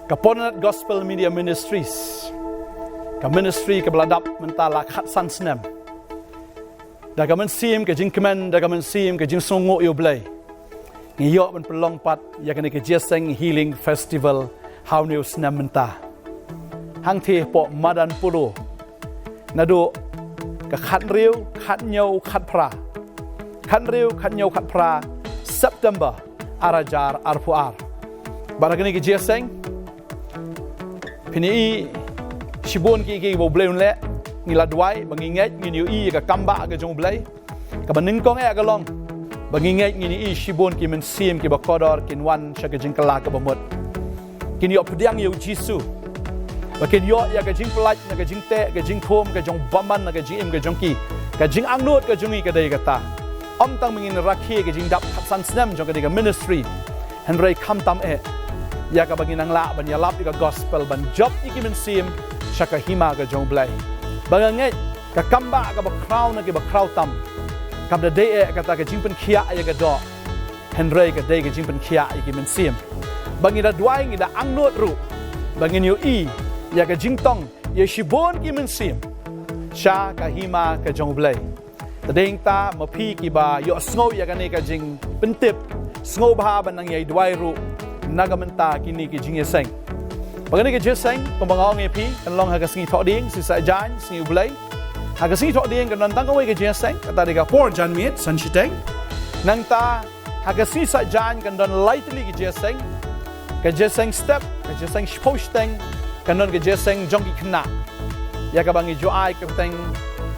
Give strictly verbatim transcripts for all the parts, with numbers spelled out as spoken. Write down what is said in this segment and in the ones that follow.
Ka Pornat Gospel Media Ministries, ka ministry kaba la dap mynta la khatsan snem. Da ka mynsiem ka jingkmen, da ka mynsiem ka jingsngewnguh ïa U Blei, ngi ïoh ban pynlong pat ïa kane ka Jingïaseng Healing Festival ha une u snem mynta. Hangthie hapoh madan Polo, naduh ka khathynriew, khathynñiew, khatphra, khathynriew, khathynñiew, khatphra September ar hajar arphew ar. Bad ha kane ka jingïaseng, phin ïohi shibun ki, ki ba U Blei un leh. Ngi la duwai ba ngi ngeit ngin ïohi ïa ka kambah ka jong U Blei. Kaba nyngkong eh ka long ba ngi ngeit ngin ïohi shibun ki mynsiem kiba kordor kin wan sha ka jingkylla kaba mut, kin ïoh pdiang ïa U Jisu, ba kin ïoh ïa ka jingpyllait na ka jingteh, ka jingthum, ka jingbymman na ka jingim ka jong ki. Ka jingangnud ka jong ngi ka dei kata, ym tang ba ngin rakhe ka jingdap khatsan snem jong kane ka ministry, hynrei khamtam eh ïa kaba ngin nang lah ban ïalap ïa ka gospel, ban jop ïa ki mynsiem sha ka hima ka jong U Blei. Ba nga ngeit ka kambah kaba khraw na kiba khraw tam kam da dei eh kata ka jingpynkhiah ïa ka doh, hynrei ka dei ka jingpynkhiah ïa ki mynsiem. Ba ngi da duwai, ngi da angnud ruh ba ngin ïohi ïa ka jingtong ïa shibun ki mynsiem sha ka hima ka jong U Blei. Te dei hangta ma phi kiba ïohsngew ïa kane ka jingpyntip, sngewbha ban nang ïai duwai ruh na ka bynta kine ki jingïaseng. Ba kane ka jingïaseng, kumba nga ong ïa phi, kan long ha ka sngi Thohdieng, Sngi Saitjaiñ, Sngi U Blei. Ha ka sngi Thohdieng kan don tang kawei ka jingïaseng, kata dei ka por janmiet, san shiteng. Nangta ha ka sngi Saitjaiñ kan don lai tylli ki jingïaseng. Ka jingïaseng step, ka jingïaseng shiphew shiteng, kan don ka jingïaseng jong ki khynnah, ïa kaba ngi ju ai kyrteng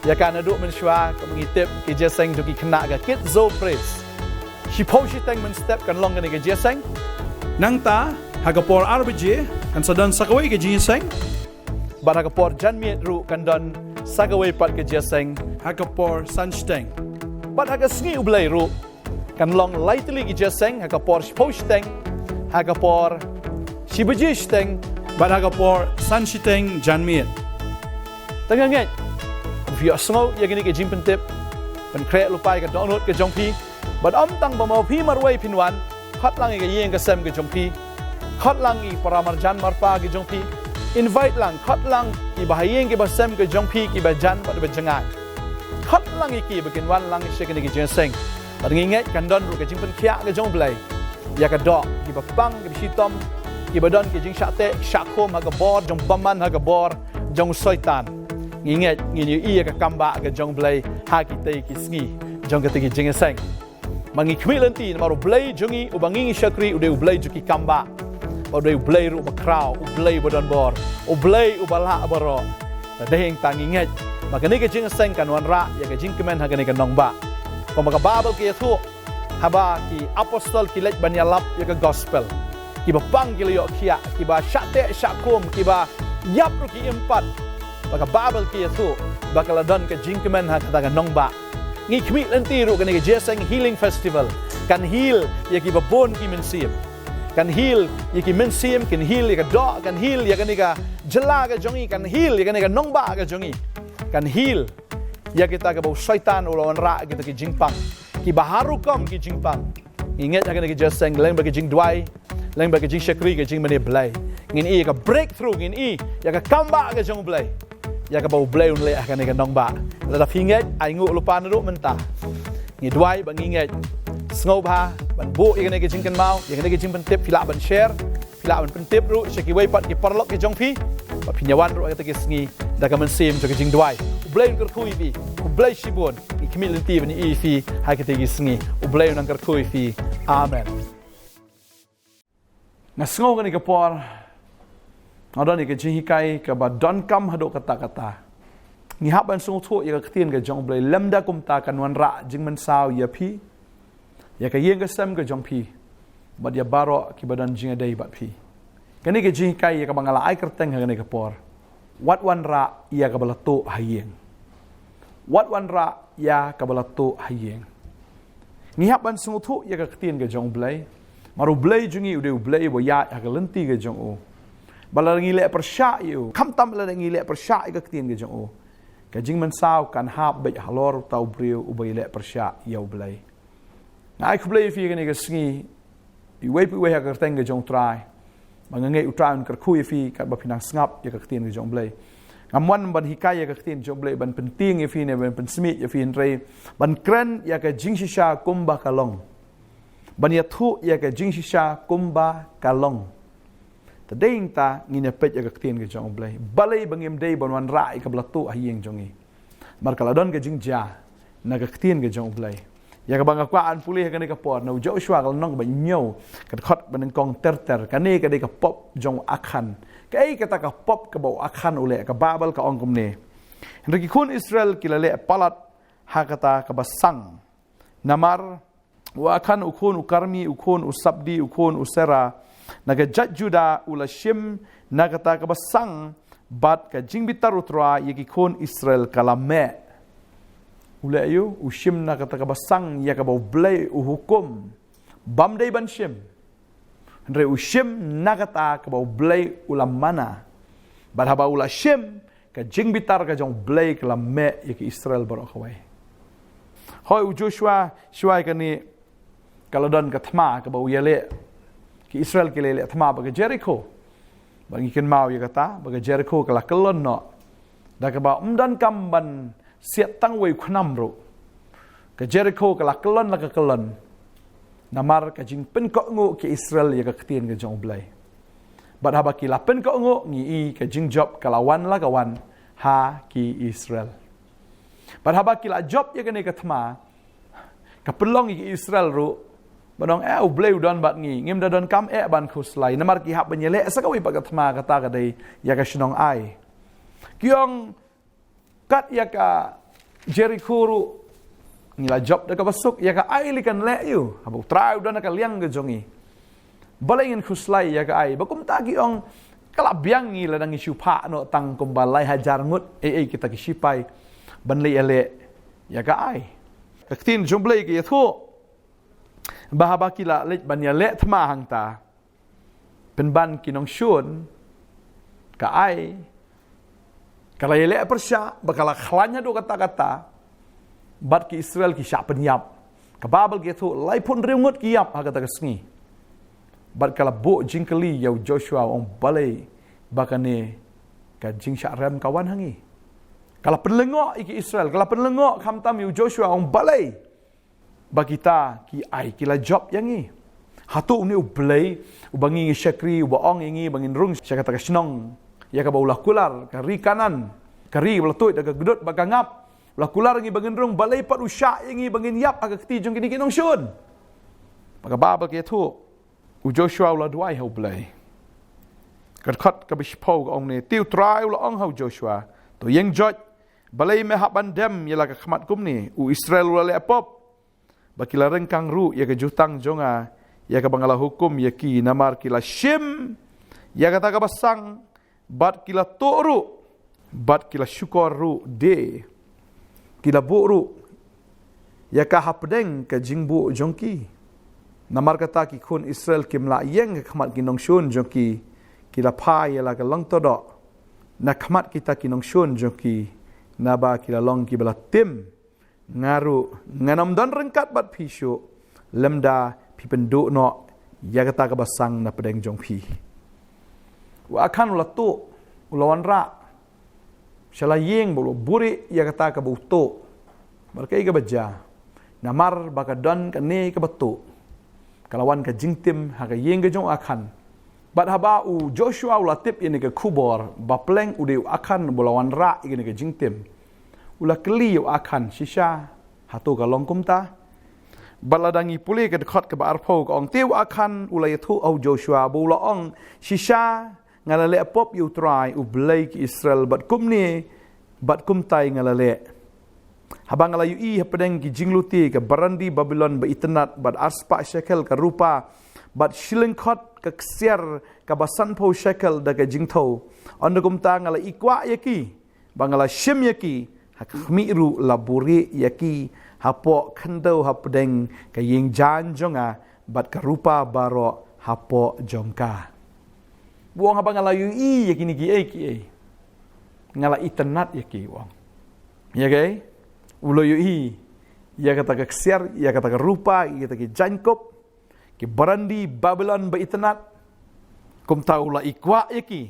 ïa ka naduh mynshuwa, kaba ngi tip, ka jingïaseng jong ki khynnah, ka Kids Zone Praise. Shiphew shiteng mynstep kan long kane ka jingïaseng. Nangta ha ka por ar baje kan sa don sa kawei ka jingïaseng. Bad ha ka por janmiet ruh kan don sa kawei pat ka jingïaseng ha ka por san shiteng. Bad ha ka sngi U Blei ruh kan long lai tylli ki jingïaseng, ha ka por shiphew shiteng, ha ka por shi baje shiteng, bad ha ka por san shiteng janmiet. Te nga ngeit ba phi ïohsngew ïa kine ki jingpyntip, pynkhreh lypa ïa ka dohnud ka jong phi. Bad ym tang ba ma phi marwei phin wan, khot lang ïa ka ïing ka sem ka jong phi, khot lang ïa ki para marjan marpa ka jong phi, invite lang, khot lang ïa ki ba ha ïing ki ba sem ka jong phi, ki ba jan bad ba jngai. Khot lang ïa ki ba kin wan lang sha kine ki jingïaseng. Bad ngi ngeit kan don ruh ka jingpynkhiah ka jong U Blei ïa ka doh ki ba pang, ki ba shitom, ki ba don ki jingshah teh shah khum ha ka bor jong bymman, ha ka bor jong Soitan. Ngi ngeit ngin ïohi ïa ka kambah ka jong U Blei ha kitei ki sngi jong kitei ki jingïaseng. Ma ngi khmih lynti namar U Blei jong ngi uba ngi ngi shakri u dei U Blei jong ki kambah, u dei U Blei ruh ba khraw, U Blei ba don bor, U Blei uba lah baroh. Te dei hangta ngi ngeit ba kane ka jingïaseng kan wanrah ïa ka jingkmen ha kane ka nongbah. Kumba ka Baibl ka ïathuh, haba ki apostol ki leit ban ïalap ïa ka gospel, ki ba pang ki la ïoh khiah, ki ba shah teh shah khum, ki ba ïap ruh ki im pat. Ba ka Baibl ka ïathuh ba ka la don ka jingkmen ha kata ka nongbah. Ngi khmih lynti ruh kane ka Jingïaseng Healing Festival kan heal ïa ki ba bun ki mynsiem. Kan heal ïa ki mynsiem, kan heal ïa ka doh, kan heal ïa kane ka jylla ka jong ngi, kan heal ïa kane ka nongbah ka jong ngi. Kan heal ïa kita kiba u Soitan u la wanrah kita ki jingpang, kiba har rukom ki jingpang. Ngi ngeit ha kane ka jingïaseng, lem bad ka jingduwai, lem bad ka jingshakri, ka jingmane Blei, ngin ïohi ïa ka breakthrough, ngin ïohi ïa ka kambah ka jong U Blei, ïa kaba U Blei un leh ha kane ka nongbah. Lada phi ngeit, ai nguh lypa naduh mynta. Ngi duwai ba ngi ngeit. Sngewbha ban buh ïa kane ka jingkynmaw, ïa kane ka jingpyntip, phi lah ban share, phi lah ban pyntip ruh sha kiwei pat ki paralok ki jong phi ba phin ïa wan ruh ha kata ki sngi da ka mynsiem jong ka jingduwai. U Blei un kyrkhu ïa phi. Khublei shibun. Ngi khmih lynti ban ïohi ïa phi ha kata ki sngi. U Blei un nang kyrkhu ïa phi. Amen. Nga sngew kane ka por nga don ïa ka jinghikai kaba donkam haduh katta katta. Ngi hap ban sngewthuh ïa ka ktien ka jong U Blei, lymda kumta kan wanrah jingmynsaw ïa phi, ïa ka ïing ka sem ka jong phi, bad ïa baroh kiba don jingïadei bad phi. Kane ka jinghikai ïa kaba nga la ai kyrteng ha kane ka por, wat wanrah ïa kaba la tuh ha ïing. Wat wanrah ïa kaba la tuh ha ïing. Ngi hap ban sngewthuh ïa ka ktien ka jong U Blei. Namar U Blei jong ngi u dei U Blei uba ïaid ha ka lynti ka jong u. Ba lada ngi leh pyrshah ïa u, khamtam lada ngi leh pyrshah ïa ka ktien ka jong u, ka jingmynsaw kan hap beit halor uta u briew uba ïaleh pyrshah ïa U Blei. Nga ai khublei ïa phi kane ka sngi, iwei pa iwei ha ka kyrteng ka jong U Trai. Ba nga ngeit U Trai un kyrkhu ïa phi katba phi nang sngap ïa ka ktien ka jong U Blei. Ngam wan ban hikai ïa ka ktien jong U Blei, ban pyntieng ïa phi ne ban pynsmit ïa phi, hynrei ban kren ïa ka jingshisha kumba ka long. Ban ïathuh ïa ka jingshisha kumba ka long. Te dei nangta ngin ïa peit ïa ka ktien ka jong U Blei. Balei ba ngim dei ban wanrah ïa kaba la tuh ha ïing jong ngi? Namar ka la don ka jingjia na ka ktien ka jong U Blei. Ïa kaba nga kwah ban pule ha kane ka por, na U Joshua ka lynnong kaba hynñiew, ka dkhot ba nyngkong ter ter. Kane ka dei ka pop jong u Akhan. Kaei kata ka pop kaba u Akhan u leh? Ka Baibl ka ong kumne: Hynrei ki khun Israel ki la leh palat ha kata kaba sang. Namar u Akhan u khun u Karmi, u khun u Sabdi, u khun u Sera, na ka jait Juda, u la shim na kata kaba sang, bad ka jingbitar U Trai ïa ki khun Israel ka la meh. U leh aïu? U shim na kata kaba sang ïa kaba U Blei u hukum bym dei ban shim. Hynrei u shim na kata kaba U Blei u la mana. Bad haba u la shim, ka jingbitar ka jong U Blei ka la meh ïa ki Israel baroh kawei. Hooid, u Joshua, shuwa ïa kane, ka la don ka thma kaba u ïaleh. Ki Israel ki la ïaleh thma bad ka Jerikho. Ba ngi kynmaw ïa kata, ba ka Jerikho ka la kyllon noh. Da kaba ym don kam ban siat tang uwei u khnam ruh. Ka Jerikho ka la kyllon la ka kyllon. Namar ka jingpynkohnguh ki Israel ïa ka ktien ka jong U Blei. Bad haba ki la pynkohnguh, ngi i ka jingjop ka la wan la ka wan ha ki Israel. Bad haba ki la jop ïa kane ka thma, ka pynlong ïa ki Israel ruh ban ong, eh, U Blei u don bad ngi, ngim da don kam eh ban khuslai. Namar ki hap ban ïaleh sa kawei pat ka thma, kata ka dei ïa ka shnong Ai. Ki ong, kat ïa ka Jerikho ruh ngi la jop da kaba suk, ïa ka Ai lei kan leh aïu? Haba U Trai u don ha ka liang ka jong ngi, balei ngin khuslai ïa ka Ai? Ba kumta ki ong, ka la biang ngi lada ngi shu phah noh tang kumba lai hajar ngut, eh, eh, kita ki shipai ban leit ïaleh ïa ka Ai. Ka ktien jong U Blei ka ïathuh ba haba ki la leit ban ïaleh thma hangta, pynban ki nongshun, ka Ai ka la ïaleh pyrshah, ba ka la khlaiñ haduh katta katta, bad ki Israel ki shah pynïap. Ka Baibl ka ïathuh, laiphew hynriew ngut ki ïap ha kata ka sngi. Bad ka la buh jingkylli ïa u Joshua, ong, balei ba kane ka jingshah rem ka wan ha ngi? Ka la pynlyngngoh ïa ki Israel, ka la pynlyngngoh, khamtam ïa u Joshua, ong, balei ba kita ki Ai ki la jop ïa ngi? Hato une U Blei uba ngi ngi shakri, uba ong ïa ngi ba ngin rung sha kata ka shnong ïa kaba u la kular, ka ri Kanaan, ka ri ba la tuid da ka kdud bad ka ngap, u la kular ïa ngi ba ngin rung, balei pat u shah ïa ngi ba ngin ïap ha ka kti jong kine ki nongshun? Bad ka Baibl ka ïathuh, u Joshua u la duwai ha U Blei. Ka dkhot kaba shiphew ka ong ne: Te U Trai u la ong ha u Joshua, to ïeng joit, balei me hap ban dem ïa la ka khmat kumne? U Israel u la leh pop ba ki la ryngkang ruh ïa ka jutang jong nga, ïa kaba nga la hukum ïa ki, namar ki la shim ïa kata kaba sang, bad ki la tuh ruh, bad ki la shukor ruh, de, ki la buh ruh ïa ka hapdeng ka jingbuh jong ki. Namar kata ki khun Israel kim lah ïeng ha khmat ki nongshun jong ki, ki la phai ïa la ka lyngdoh na khmat kita ki nongshun jong ki, naba ki la long kiba la tim. Nga ruh ngan ym don ryngkat bad phi shuh, lymda phi pynduh noh ïa kata kaba sang na pdeng jong phi. U Akhan u la tuh, u la wanrah sha la ïing bad u la buhrieh ïa kata kaba u tuh. Bad kaei kaba jia? Namar ba ka don kane kaba tuh, ka la wan ka jingtim ha ka ïing ka jong u Akhan. Bad haba u Joshua u la tip ïa kane ka khubor ba pleng u dei u Akhan ba u la wanrah ïa kane ka jingtim, u la kylli ïa u Akhan, shisha hato ka long kumta? Bad lada ngi pule ka dkhot kaba arphew ka ong: Te u Akhan u la ïathuh ha u Joshua bad u la ong, shisha nga la leh pop ïa U Trai, U Blei ki Israel, bad kumne bad kumtai nga la leh. Haba nga la ïohi hapdeng ki jinglute ka barandi Babilon ba itynnad, bad arspah shekel ka rupa, bad shi lyngkhot ka ksiar kaba sanphew shekel da ka jingthew, ynda kumta nga la ikwah ïa ki, ba nga la shim ïa ki, ha khmih ruh la buhrieh ïa ki hapoh khyndew hapdeng ka ïing jaiñ jong nga, bad ka rupa baroh hapoh jong ka. U ong, haba nga la ïohi ïa kine kiei kiei, nga la itynnad ïa ki, u ong. Ïa kaei? U la ïohi ïa kata ka ksiar, ïa kata ka rupa, ïa kata ki jaiñkup, ki barandi Babilon ba itynnad. Kumta u la i kwah ïa ki,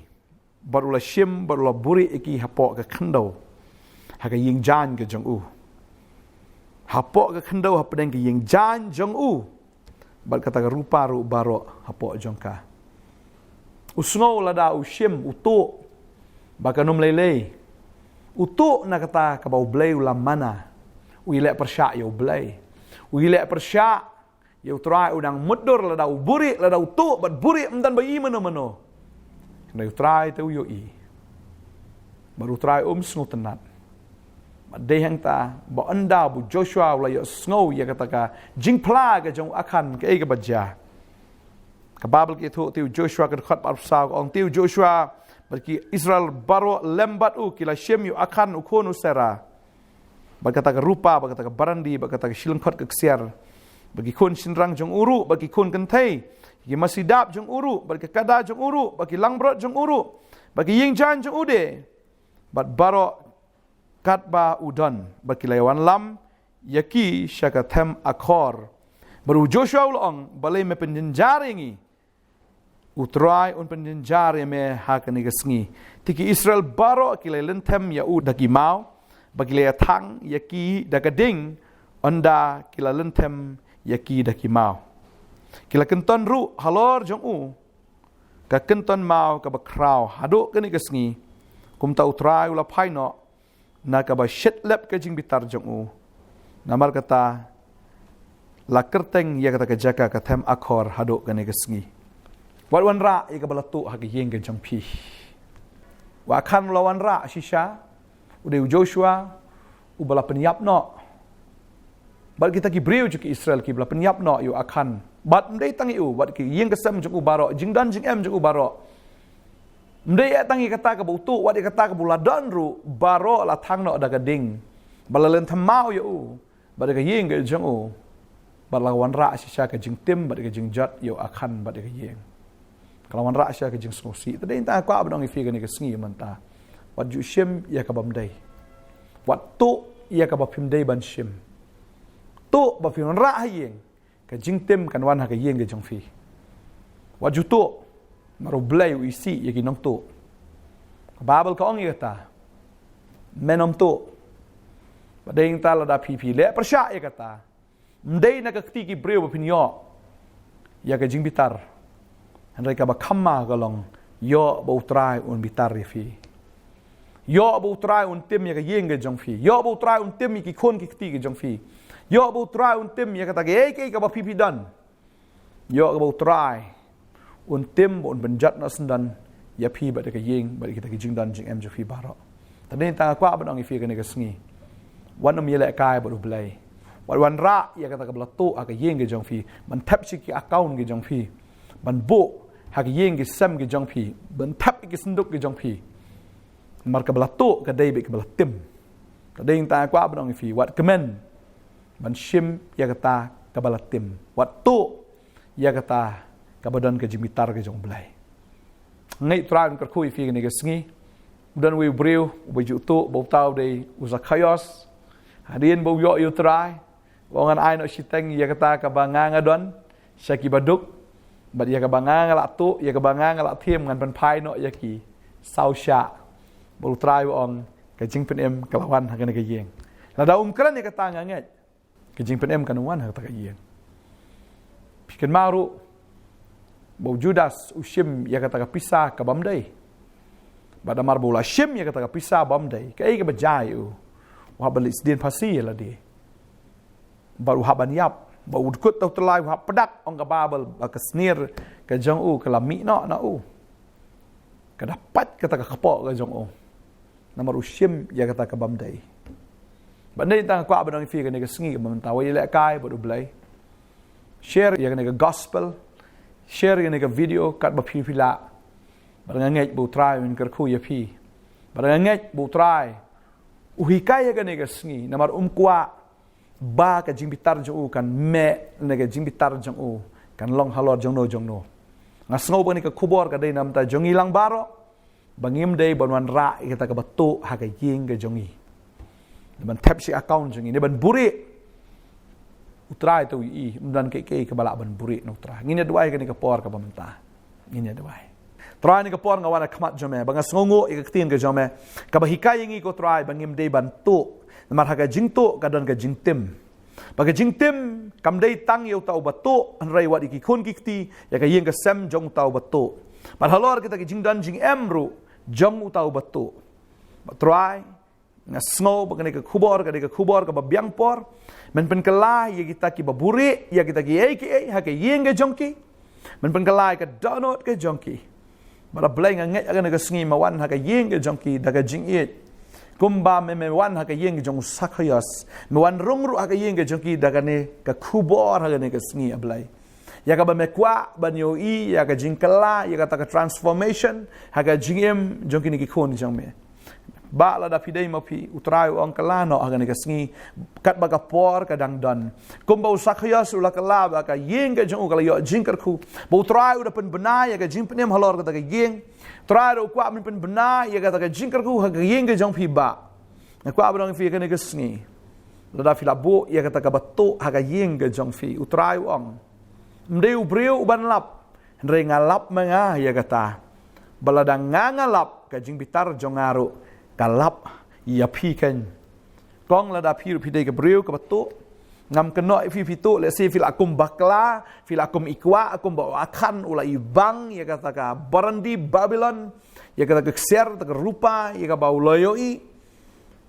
bad u la shim, bad u la buhrieh ïa ki hapoh ka khyndew, ha ka ïing jaiñ ka jong u. Hapoh ka khyndew, hapdeng ka ïing jaiñ jong u, bad kata ka rupa ruh baroh hapoh jong ka. U sngew lada u shim, u tuh, ba kan ym lei lei. U tuh na kata kaba U Blei u la mana. U ïaleh pyrshah ïa U Blei. U ïaleh pyrshah ïa U Trai, u nang mutdur lada u buhrieh, lada u tuh bad buhrieh, ym don ba ïohi mano mano. Hynrei U Trai te u ïohi. Bad U Trai um sngewtynnad. Bad dei hangta ba ynda ba u Joshua u la ïohsngew ïa kata ka jingphla ka jong u Akhan, kaei kaba jia. Ka Baibl ka ïathuh, te u Joshua, ka dkhot ba arphew saw, ka ong, te u Joshua bad ki Israel baroh lem bad u ki la shim ïa u Akhan u khun u Sera, bad kata ka rupa, bad kata ka barandi, bad kata ka shi lyngkhot ka ksiar, bad ki khun shynrang jong u ruh, bad ki khun kynthei, ki masi dap jong u ruh, bad ka kada jong u ruh, bad ki langbrot jong u ruh, bad ki ïing jaiñ jong u de, bad baroh katba u don, bad ki la ïawan lam ïa ki sha ka them Akhor. Bad u Joshua u la ong, balei me pynjynjar ïa ngi? U Trai un pynjynjar ïa me ha kane ka sngi. Te ki Israel baroh ki la lynthem ïa u da ki maw, bad ki la ïathang ïa ki da ka ding, ynda ki la lynthem ïa ki da ki maw. Ki la kynton ruh halor jong u ka kynton maw kaba khraw haduh kane ka sngi. Kumta U Trai u la phai noh na kaba shitlep ka jingbitar jong u. Namar kata, la kyrteng ïa kata ka jaka ka them Akhor haduh kane ka sngi. Wat wanrah ïa kaba la tuh ha ka ïing ka jong phi. U Akhan u la wanrah shisha, u dei u Joshua uba la pynïap noh. Bad kita ki briew jong ki Israel kiba la pynïap noh ïa u Akhan. Bad ym dei tang ïa u, bad ki ïing ki sem jong u baroh, jingdon jingem jong u baroh. Ym dei ïa tang ïa kata kaba u tuh, wat ïa kata kaba u la don ruh, baroh la thang noh da ka ding. Ba la lynthem maw ïa u, bad ïa ka ïing ka jong u. Bad la wanrah shisha ka jingtim, bad ïa ka jingjot ïa u Akhan, bad ïa ka ïing. Ka la wanrah shisha ka jingsngewsih. Te dei tang kwah ban ong ïa phi kane ka sngi mynta. Wat ju shim ïa ka bym dei. Wat tuh ïa kaba phim dei ban shim. Tuh ba phi wanrah ha ïing, ka jingtim kan wan ha ka ïing ka jong phi. Wat ju tuh, namar U Blei u isih ïa ki nongtuh. Ka Baibl ka ong ïa kata, men ym tuh. Bad dei tang lada phi phi leh pyrshah ïa kata, ym dei na ka kti ki briew ba phin ïoh ïa ka jingbitar. Hynrei kaba kham ma ka long, ïoh ba U Trai un bitar ïa phi. Ïoh ba U Trai un tim ïa ka ïing ka jong phi. Ïoh ba U Trai un tim ïa ki khun ki kti ki jong phi. Ïoh ba U Trai un tim ïa kata kaei kaei kaba phi phi don. Ïoh ba U Trai un tim bad un pynjot noh syndon ïa phi bad ïa ka ïing bad ïa kita ki jingdon jingem jong phi baroh. Te dei tang kwah ban ong ïa phi kane ka sngi, wat nym ïalehkai bad U Blei. Wat wanrah ïa kata kaba la tuh ha ka ïing ka jong phi ban thep sha ki account ki jong phi, ban buh ha ka ïing ki sem ki jong phi, ban thep ïa ki synduk ki jong phi. Namar kaba la tuh ka dei bad kaba la tim. Te dei tang kwah ban ong ïa phi, wat kmen ban shim ïa kata kaba la tim. Wat tuh ïa kata kaba don ka jingbitar ka jong U Blei. Nga ngeit U Trai un kyrkhu ïa phi kane ka sngi. U don uwei u briew uba ju tuh, ba uta u dei u Zakhaios. Hadien ba u ïoh ïa U Trai, u ong, ngan ai noh shiteng ïa kata kaba nga nga don sha ki baduk, bad ïa kaba nga nga la tuh, ïa kaba nga nga la thiem, ngan pynphai noh ïa ki saw shah. Bad U Trai u ong, ka jingpynim ka la wan ha kane ka ïing. Lada um kren ïa kata, nga ngeit ka jingpynim kan wan ha kata ka ïing. Phi kynmaw ruh ba u Judas u shim ïa kata ka pisa ka bym dei. Bad namar ba u la shim ïa kata ka pisa bym dei, kaei kaba jia ïa u? U hap ban leit sdien phasi ïa lade. Bad u hap ban ïap. Bad u dkut da u tyllai, u hap pdak, ong ka Baibl, ba ka snier ka jong u ka la mih noh na u. Ka da pait kata ka kpoh ka jong u. Namar u shim ïa kata ka bym dei. Bad dei tang kwah ban ong ïa phi kane ka sngi kaba mynta, wat ïalehkai bad U Blei. Share ïa kane ka gospel. Share ïa kane ka video katba phi phi lah. Bad nga ngeit ba U Trai un kyrkhu ïa phi. Bad nga ngeit ba U Trai u hikai ïa kane ka sngi, namar um kwah ba ka jingbitar jong u kan meh, ne ka jingbitar jong u kan long halor jongno jongno. Nga sngew ba kane ka khubor ka dei na bynta jong ngi lang baroh, ba ngim dei ban wanrah ïa kata kaba tuh ha ka ïing ka jong ngi, ne ban thep sha account jong ngi, ne ban buhrieh. U Trai te u ïohi, ym don kaei kaei kaba lah ban buhrieh na U Trai. Ngin ïa duwai kane ka por kaba mynta. Ngin ïa duwai. Trai, ha kane ka por nga wan ha khmat jong me ba nga sngewnguh ïa ka ktien ka jong me, kaba hikai ïa ngi, ko Trai, ba ngim dei ban tuh. Namar ha ka jingtuh ka don ka jingtim. Ba ka jingtim kam dei tang ïa uta uba tuh, hynrei wat ïa ki khun ki kti, ïa ka ïing ka sem jong uta uba tuh. Bad halor kita ki jingdon jingem ruh jong uta uba tuh. Ba Trai, nga sngew ba kane ka khubor ka dei ka khubor kaba biang por. Men pynkylla ïa kita kiba buhrieh, ïa kita kiei kiei ha ka ïing ka jong ki. Men pynkylla ïa ka dohnud ka jong ki. Bad A Blei, nga ngeit ha kane ka sngi me wan ha ka ïing ka jong ki da ka jingïeit. Kumba me, me wan ha ka ïing ka jong u Sakhaios, me wan rung ruh ha ka ïing ka jong ki da kane ka khubor ha kane ka sngi, A Blei. Ïa kaba me kwah ban ïohi ïa ka jingkylla, ïa kata ka transformation ha ka jingim jong kine ki khun jong me. Ba lada phi dei ma phi, u Trai u ong, kylla noh ha kane ka sngi, katba ka por ka dang don. Kumba u Sakhaios u la kylla ba ka ïing ka jong u ka la ïoh jingkyrkhu, ba u Trai u da pynbna ïa ka jingpynim halor kata ka ïing. Trai ruh u kwah ban pynbna ïa kata ka jingkyrkhu ha ka ïing ka jong phi, Bah. Nga kwah ban ong ïa phi ha kane ka sngi, lada phi la buh ïa kata kaba tuh ha ka ïing ka jong phi, u Trai u ong, ym dei u briew u ban lap, hynrei nga lap ma nga ïa kata. Ba lada nga, nga lap, ka jingbitar jong nga ruh ka lap ïa phi keiñ. Kong, lada phi ruh phi dei ka briew kaba tuh, ngam kynnoh ïa phi phi tuh, lehse phi lah kum bakla, phi lah kum i kwah, kum ba u Akhan u la ibang ïa kata ka barandi Babilon, ïa kata ka ksiar, kata ka rupa, ïa kaba u la ïohi.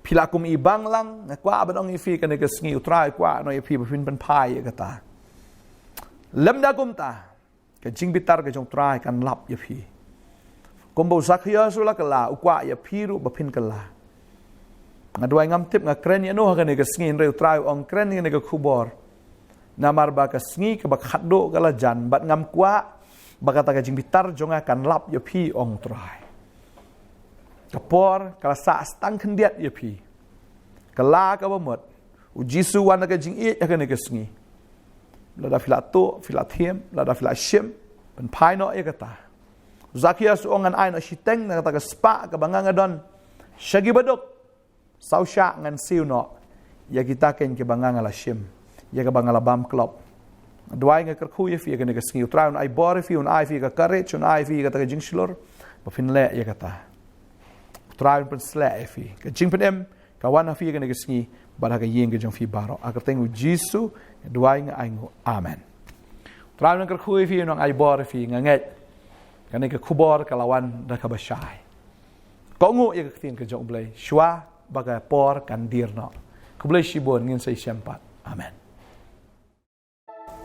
Phi lah kum ibang lang. Nga kwah ban ong ïa phi ha kane ka sngi, u Trai u kwah noh ïa phi ba phin pynphai ïa kata. Lymda kumta, ka jingbitar ka jong u Trai kan lap ïa phi. Kumba u Sakhaios u la kylla, u kwah ïa phi ruh ba phin kylla. Nga duwai, ngam tip nga kren ïano ha kane ka sngi, hynrei u Trai u ong, kren ïa kane ka khubor. Namar ba ka sngi kaba khatduh ka la jan, bad ngam kwah ba kata ka jingbitar jong nga kan lap ïa phi, ong u Trai. Ka por ka la sah tang khyndiat ïa phi. Kylla kaba mut, u Jisu u wan da ka jingïeit ha kane ka sngi. Lada phi la tuh, phi la thiem, lada phi la shim, pynphai noh ïa kata. U Sakhaios u ong, ngan ai noh shiteng na kata ka spah kaba nga, nga don sha ki baduk. Saw shah ngan siew noh ïa kita keiñ kiba nga, nga la shim, ïa kaba nga la bam klop. Duwai, nga kyrkhu ïa phi ha kane ka sngi, u Trai un ai bor ïa phi, un ai phi ka courage, un ai phi kata ka jingshlur ba phin leh ïa kata. U Trai un pynsleh ïa phi. Ka jingpynim ka wan ha phi ha kane ka sngi bad ha ka ïing ka jong phi baroh. Ha ka kyrteng u Jisu nga duwai, nga ainguh. Amen. U Trai un kyrkhu ïa phi, un ai bor ïa phi. Nga ngeit kane ka khubor ka la wan da kaba shai. Kohnguh ïa ka ktien ka jong U Blei shuwa ba ka por kan dier noh. Khublei shibun, ngin sa ïashem pat. Amen.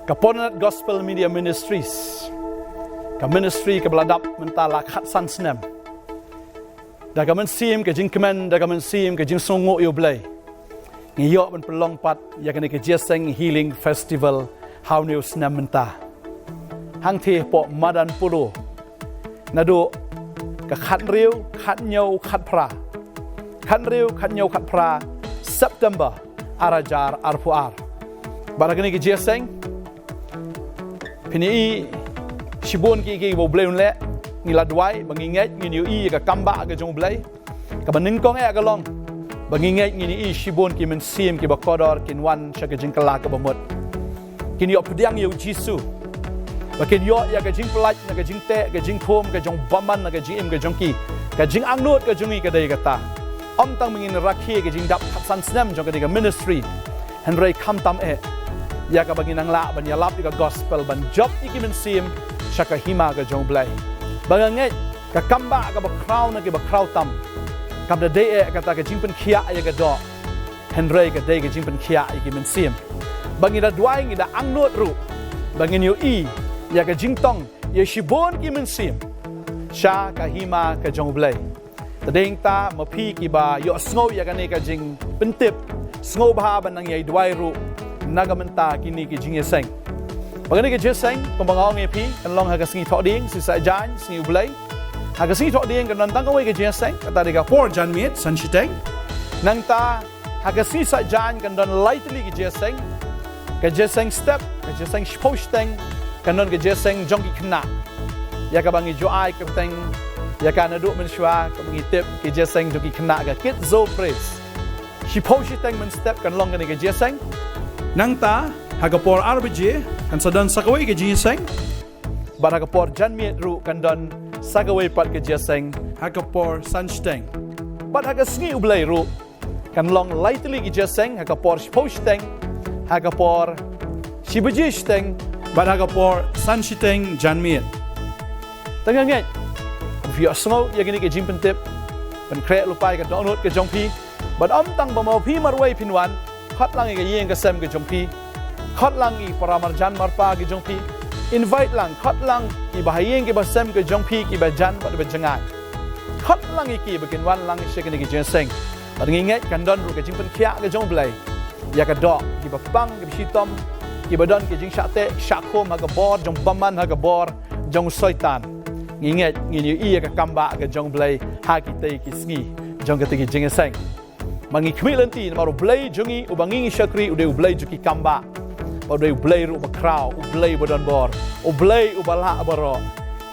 Ka Pynban Gospel Media Ministries, ka ministry kaba la dap mynta la khatsan snem. Da ka mynsiem ka jingkmen, da ka mynsiem ka jingsngewnguh ïa U Blei, ngi ïoh ban pynlong pat ïa kane ka Jingïaseng Healing Festival ha une u snem mynta. Hangtei hapoh madan Polo, naduh ka khathynriew, khathynñiew, khatphra. Khathynriew, khathynñiew, khatphra September ar hajar arphew ar. Bad ha kane ka jingïaseng phin ïohi shibun ki, ki ba U Blei un leh. Ngi la duwai ba ngi ngeit ngin ïohi ïa ka kambah ka jong U Blei. Kaba nyngkong eh ka long ba ngi ngeit ngin ïohi shibun ki mynsiem kiba kordor kin wan sha ka jingkylla kaba mut. Kin ïoh pdiang ïa U Jisu. Ba kin ïoh ïa ka jingpyllait na ka jingteh, ka jingkhum, ka jingbymman na ka jingim ka jong ki. Ka jingangnud ka jong ngi ka dei kata. Ym tang ba ngin rakhe ka jingdap khatsan snem jong kane ka ministry, hynrei khamtam eh ïa kaba ngin nang lah ban ïalap ïa ka gospel, ban jop ïa ki mynsiem sha ka hima ka jong U Blei. Ba nga ngeit ka kambah kaba khraw na kiba khraw tam kam da dei eh kata ka jingpynkhiah ïa ka doh, hynrei ka dei ka jingpynkhiah ïa ki mynsiem. Ba ngi da duwai, ngi da angnud ruh ba ngin ïohi ïa ka jingtong ïa shibun ki mynsiem sha ka hima ka jong U Blei. Te dei hangta ma phi kiba ïohsngew ïa kane ka jingpyntip, sngewbha ban nang ïai duwai ruh na ka bynta kine ki jingïaseng. Ba kane ka jingïaseng, kumba nga ong ïa phi, kan long ha ka sngi Thohdieng, sngi Saitjaiñ, sngi U Blei. Ha ka sngi Thohdieng kan don tang kawei ka jingïaseng, kata dei ka por janmiet san shiteng. Nangta ha ka sngi Saitjaiñ kan don lai tylli ki jingïaseng. Ka jingïaseng step, ka jingïaseng shiphew shiteng, kan don ka jingïaseng jong ki khynnah, ïa kaba ngi ju ai kyrteng ïa ka naduh mynshuwa, kaba ngi tip, ka jingïaseng jong ki khynnah, ka Kids Zone Praise. Shiphew shiteng mynstep kan long kane ka jingïaseng. Nangta ha ka por ar baje kan sa don sa kawei ka jingïaseng. Bad ha ka por janmiet ruh kan don sa kawei pat ka jingïaseng ha ka por san shiteng. Bad ha ka sngi U Blei ruh kan long lai tylli ki jingïaseng, ha ka por shiphew shiteng, ha ka por shi baje shiteng, bad ha ka por san shiteng janmiet. Te nga ngeit ba phi ïohsngew ïa kine ki jingpyntip, pynkhreh lypa ïa ka dohnud ka jong phi. Bad ym tang ba ma phi marwei phin wan, khot lang ïa ka ïing ka sem ka jong phi, khot lang ïa ki para marjan marpa ka jong phi, invite lang, khot lang ïa ki bahaïing ki basem ka jong phi, ki bajan bad bajngai. Khot lang ïa ki ba kin wan lang sha kine ki jingïaseng. Bad ngi ngeit kan don ruh ka jingpynkhiah ka jong U Blei ïa ka doh kiba pang, kiba shitom, kiba don ki jingshah teh shah khum ha ka bor jong bymman, ha ka bor jong Soitan. Ngi ngeit ngin ïohi ïa ka kambah ka jong U Blei ha kitei ki sngi jong katei ki jingïaseng. Ma ngi khmih lynti namar U Blei jong ngi uba ngi ngi shakri u dei U Blei jong ki kambah. Bad u dei U Blei ruh uba khraw, U Blei uba don bor, U Blei uba lah baroh.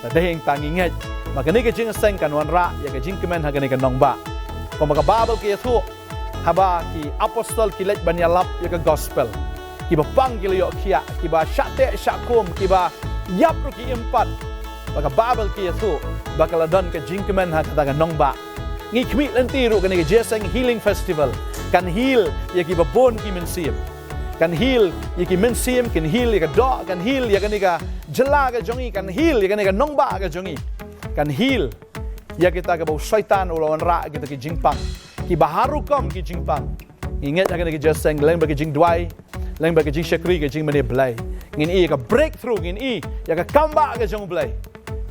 Te dei hangta ngi ngeit ba kane ka jingïaseng kan wanrah ïa ka jingkmen ha kane ka nongbah. Kumba ka Baibl ka ïathuh, haba ki apostol ki leit ban ïalap ïa ka gospel, kiba pang ki la ïoh khiah, kiba shah teh shah khum, kiba ïap ruh ki im pat. Ba ka Baibl ka ïathuh ba ka la don ka jingkmen ha kata ka nongbah. Ngi khmih lynti ruh kane ka jingïaseng Healing Festival kan heal ïa kiba bun ki mynsiem. Kan heal ïa ki mynsiem, kan heal ïa ka doh, kan heal ïa kane ka jylla ka jong ngi, kan heal ïa kane ka nongbah ka jong ngi. Kan heal ïa kita kaba u Soitan u la wanrah kita ki jingpang, kiba har rukom ki jingpang. Ngi ngeit ha kane ka jingïaseng lyngba ka jingduwai, lyngba ka jingshakri, ka jingmane Blei, ngin ïohi ïa ka breakthrough, ngin ïohi ïa ka kambah ka jong U Blei,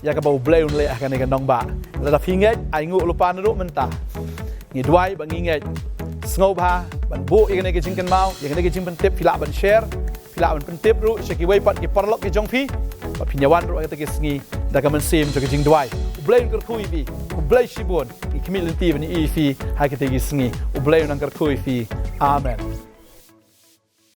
ïa kaba U Blei un leh ha kane ka nongbah. Lada phi ngeit, ai nguh lypa naduh mynta. Ngi duwai ba ngi ngeit. Sngewbha ban buh ïa kane ka jingkynmaw, ïa kane ka jingpyntip, phi lah ban share, phi lah ban pyntip ruh sha kiwei pat ki paralok ki jong phi ba phin ïawan ruh ha kata ka sngi da ka mynsiem jong ka jingduwai. U Blei un kyrkhu ïa phi, U Blei shibun. Ngi khmih lynti ban ïohi ïa phi ha kata ka sngi. U Blei un nang kyrkhu ïa phi. Amen.